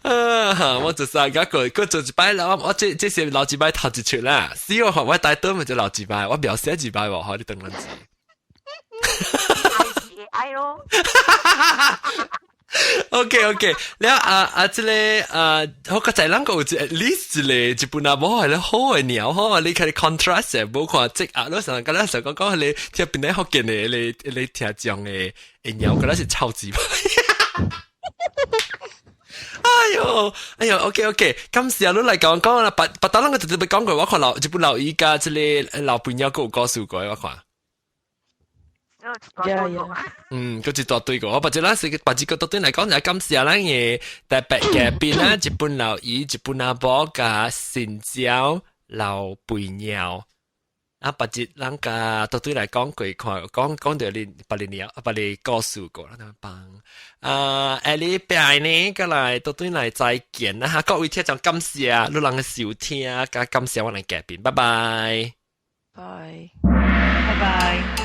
啊！我做 saga 過，閣做一擺啦。我這這是老幾擺頭一出啦。死我我帶倒咪就老幾擺，我描寫幾擺喎，好你等人知。 I 咯。 OK OK，了啊啊，這個啊，我較在咱個有一 at least 一個一本阿某係咧好的鳥吼，你看 contrast 無看這啊，你上剛才上講講彼個聽邊個福建的彼個彼個聽眾的的鳥，敢若是臭雞掰。哎喲，哎喲，OK OK，感謝你來講講啦，別別當咱個直接講過，我看老這本老伊佮這個老朋友閣有故事過，我看。 Yeah. 嗯，閣一大堆個，我別只咱是別一個對來講，就感謝咱的特別嘉賓啦，一本老姨，一本阿婆佮新椒老肥貓。啊，別日咱共對對來講過，看講講著你別個鳥，別個故事過，咱幫啊，下禮拜呢，過來對對來再見啦哈！各位聽眾感謝你人的收聽，佮感謝我的嘉賓，拜拜，拜，拜拜。